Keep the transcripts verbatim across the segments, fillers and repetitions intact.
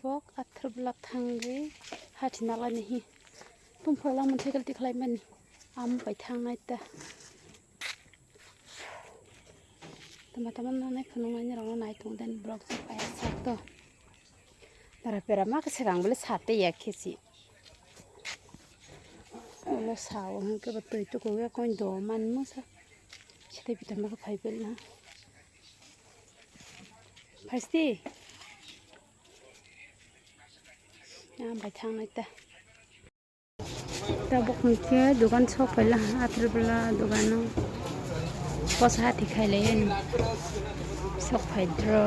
Bok athar bwla thangwi hati nalani hi. Tungphla lamani cycle tikhlai mani. Am bai thangnai ta. Tama tama nanai phunuknai ni rokno nai tong den vlog se paya sak to. Dara pera ma khe swkang bole sate ya khe si. Ulo sao hwnkhe bo twi tukugo koi do manmo sa. Site pitama khe phai bela. Phaisti. Ang bai thangnai ta. Tabuk hwnkhe dogan sok phaila athar bwla dogano posa hati khailai ani sok phaidro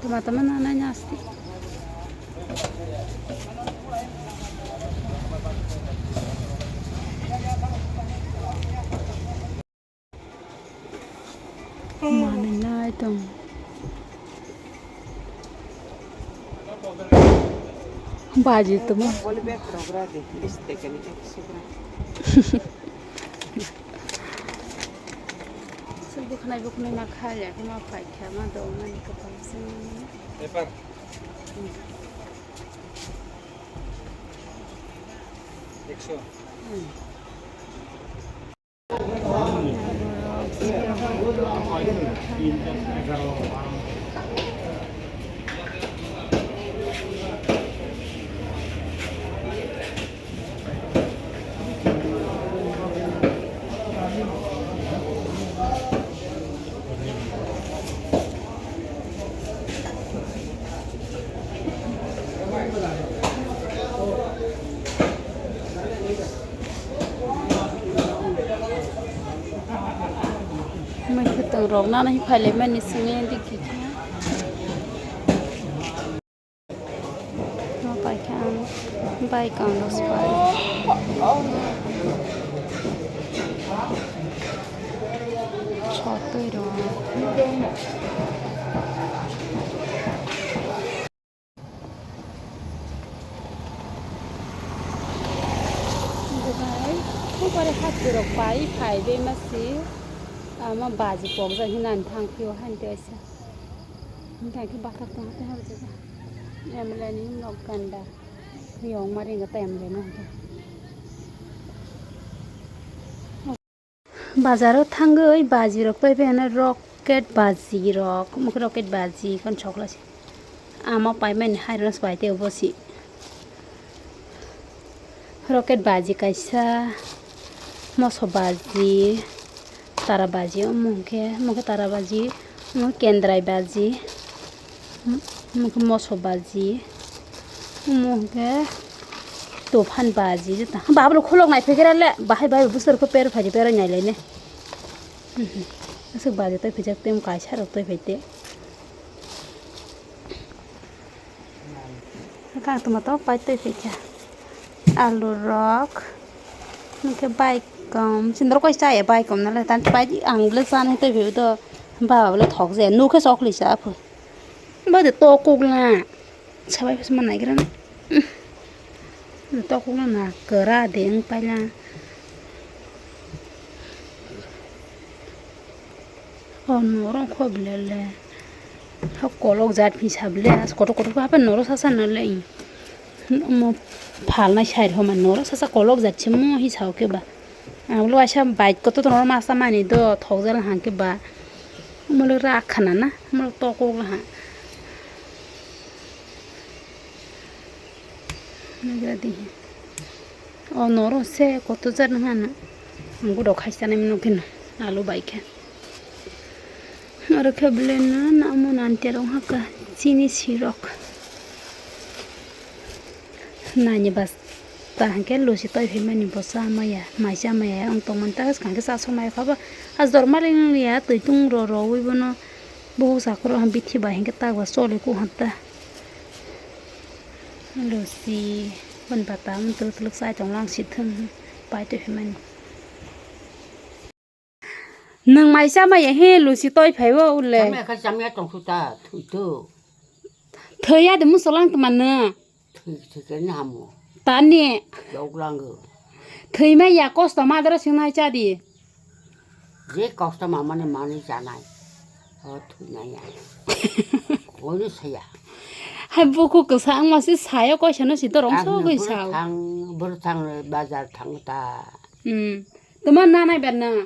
tama tama nanai asti. Manwi nai tong. Baji tongmo. Bukhnai bukhnai ma kha ya, ma phai kha, ma do, ma ni kwtal se. Mai khwtwng rok nana hi phailaimani simi digi khe. Paikha ang bike ang dos pai. Sotwi rok. Dubai, upare hati rok pai phai be masi, ama baji pokjak hinani thang phio hani te aisa. Hingke hingke bathak tong te habo jaga. M L A ni nok ganda. Yong mari ga ta M L A no hingke. Bazaro thangwi baji rok tei phano rocket baji rok, rocket baji kon chokla se. Ama paimani hai rok pai te obo si. Rocket baji kaisa, moso baji, tara baji, omo hwnkhe, omo khe tara baji, omo khe kendrai baji, omo khe moso baji, omo hwnkhe tophan baji, jota. Ba, abo khulok nai phai khe le, bahai bai bwswk khe per phai, per nai lai ne. Aswk baji tei phai jak, tem kaisa rok tei phai te. Kang tongma tok pai twi phaikha. Alu rok. Hwnkhe baikom. Sindoro koi chaya baikom nalai. Tan pai ang bwle chana twi phaibo do. Baba bwle thok jaya. Nukhe chokli cha aphu. Bai de to kukla. Sabai phasma naigra na. To kukla na kara de ang paila. O norok kho bwle le. Ha kolok jat phisa bwle, as kotor kotor khe haphai norok sasa no le. Omo phalnai side homa norok sasa kolok jat se mo hi sao khe ba. Ang lo waisa bike kotor norok masa mani do thokjal hang khe ba. Omo le rak khana na, omo le tokok ha. Nagra di. O norok se kotor jat no hana. Ang bodo khaisa nai mano khe no alu bai khe. Oro khe bwlwino namo nanti rok haka chini sirok. Naini basta hwnkhe luchi twi phaimani bo cha maya, mai cha maya wng tongmani ta swkang khe chasok nai kha bo. Hajor malik wng ya twi tung ro rowi bono bukhuk sakhoro bithi bai hwnkhe tak ba choli kuham ta. Luchi boni bata wng twlwk twlwk chai tong lang si thung pai twi phaimani. Nwng mai cha maya he luchi twi phai o ule. Chamya kha chamya tong su ta, thwi to. Thwi ya de musolang tma nw. Thwi, thwi khe ni hamo. Tani. Yok lango. Thwi ma ya kosto ma dara sing nai cha di. Je kosto ma mani mani cha nai. O thwi nai ya. Kono saya. Buku kwsa wngma se sayo, koisano si to rong Ang sogwi bwrwi sao. Thang, bwrwi thang bazar thang ta. Hmm. Tama nanai ba na?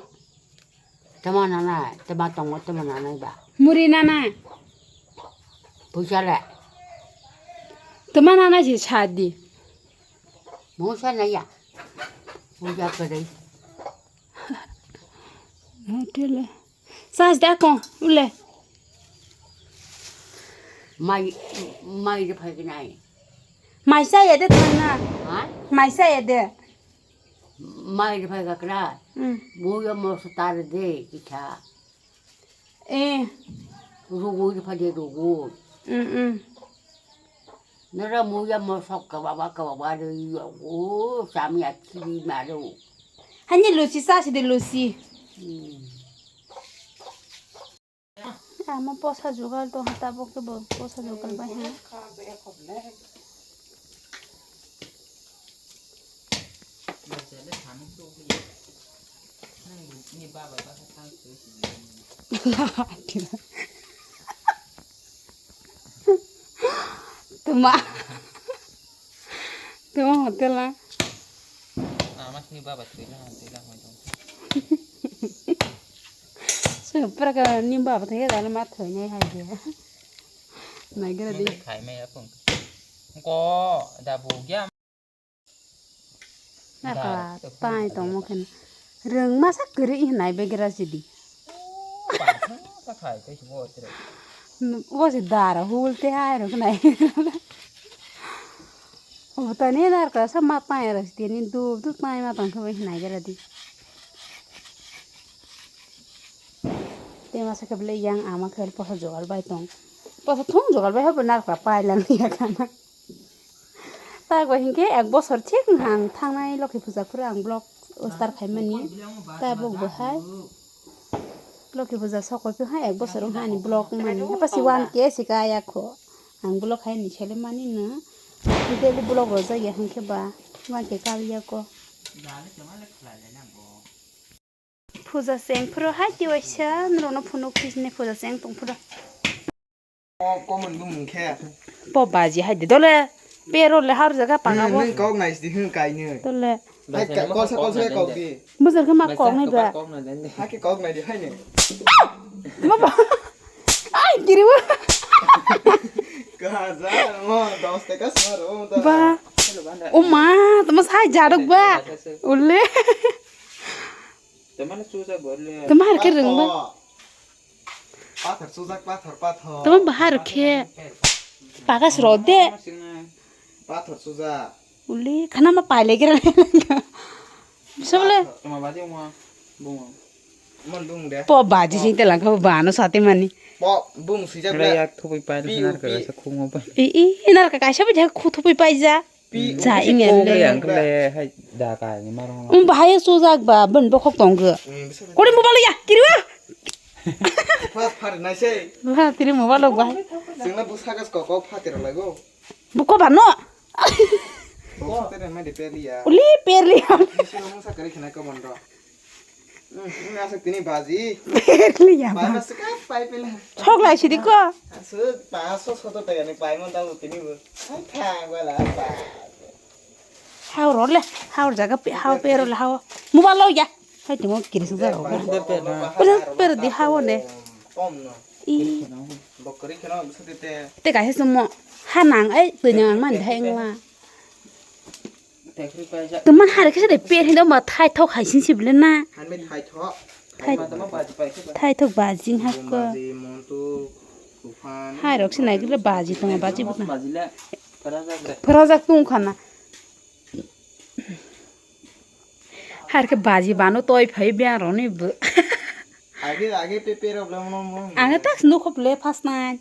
Tama nanai, tama tongo, tama nanai ba. Muri nanai. Puisa le. Tama nanai si sadi. Musa na ya. Puisa kadai. Hotel. Sas da ko, ule. Mai, mai de phai kinai. Mai sa ya de thang na. Ha? Mai sa ya de. Mai de phai ka kra. Hmm. Muya mo sa tar de kicha. Eh. Rugu de phai de rugu. Hmm, hmm. Nara muya mo sok ka baba ka baba de yo. O sami akhi ma ro. Hani lusi sa si de lusi. Hmm. Ama posa jugal to hata bo ke bo posa jugal bai ha. Tuma. Tuma hotel na. Ama sini baba tui na, tui na, mai dong. Supra ka ni baba thai ga ma thoi nai hai de. Nai gara di. Khai mai ya pung. Ko da bu gya. Na ka tai tong mo khen. Reng masa kri i nai be gara sidi. Ka khai kai bo tre. Wo si dara hul te hai ro nai. Obo tani narwkla sa ma paya rok si tini dup dup paya ma tong khe bai hinai gara di. Tei masa khe belai yang ama khe posa jogal bai tong. Posa thung jogal bai habo narwkla pai lang ya kana. Tak bai hinkhe ek bosor thik wngkha ang thangnai Lokhi puja phuru ang vlog start khaimani. Tabuk bo hai. Lokhi puja sokoi phano hai ek bosor wngkha ani vlog mani. Hapa si one K si kaya kho. Ang vlog hai ni sele mani no. Daily vlog rojak ya hinkhe ba one K kal ya ko. Puja seng phuru hai ti waisa norok no phunuk phisni puja seng tong phuru. O common bumung khe. Po baji hai de dole. Pero le har jaga panga bo. Nung kok nai sidi hung kai nung. Dole. Hai ka-, kok sa kok sa kok di. Bujur khe ma kok nai ba. Hai ke kok nai di hai ne. Ma ba. Ai kiri wa. Kaza mo dos taka sar o da. Ba. O ma, tama sai jaruk ba. Ulle. Tama na susa gorle. Tama har khe rung ba. Pathor chujak, pathor, pathor. Tamo bahar khe pagas rode. Pathor chujak. Uli khana ma paile gira. Bisable. Tama baji mo, bungo. Mon bung de. Po baji sing telang kha bano sati mani. Po bung sijak. Yak thupui paile nar ka sa khungo pa. I, i, nar ka kaisa bujak khu thupui paija. Pi-, ja, pi-, ingel le. Yang kele hai da ka ni marong. Um, bahai sujak ba, ben bokhok tong ge. Hmm, bisa. Kori mobile ya, kiri wa. Pas phar nai sei. Wa, tiri mobile ba. Singna bu sagas kok kok phatir lai go. Buko ba no. Bo sa tere mai de peli ya. Uli peli ya. Bisa mo sa kare khna ko bondo. Hmm, ini asok tini baji. Peli ya. Pai mas ka pai pela. Thok lai sidi ko. Asok paso soto taka ni pai mon ta tini bo. Ai tha wala pa. Hau role, hau jaga pe, hau pe role, hau. Mobile lo ya. Hai timo kiri sung sa ro. Udah pe na. Udah pe di hau ne. Om no. I. Bokori kheno bisa tete. Te ka hesu mo. Hanang ai, tunyang man dai ngla. Teman hari kisa de per hindo ma thai thok hai sin sibile na. Hanbe thai thok. Thai, thai thok bajing hak ko. Hai rok sinai gile baji tong baji butna. Phorajak tung khana. Har ke baji bano toi phai biang roni bu. Age, age pe, pe rok le mo, mo. Age tak snu khop le pas nai.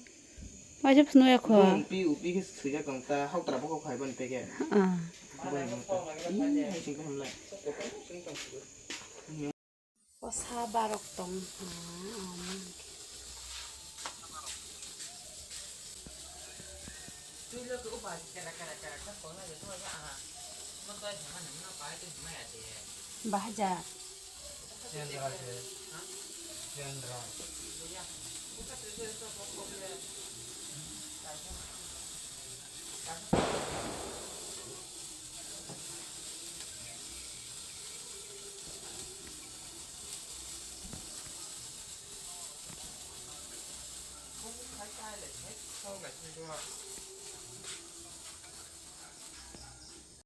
Waisa phusnu ya kho. Bung pi upi khe swijak tong ta, hoktra bo kho phai bani peke. Ah. Boni mungto. Ih, hai sing khe hamlai. Kosa barok tong ha, ah, mungkin. Bahja. Chendra se. Chendra. Chendra. Bung khai chai le khai khol bai sini dua.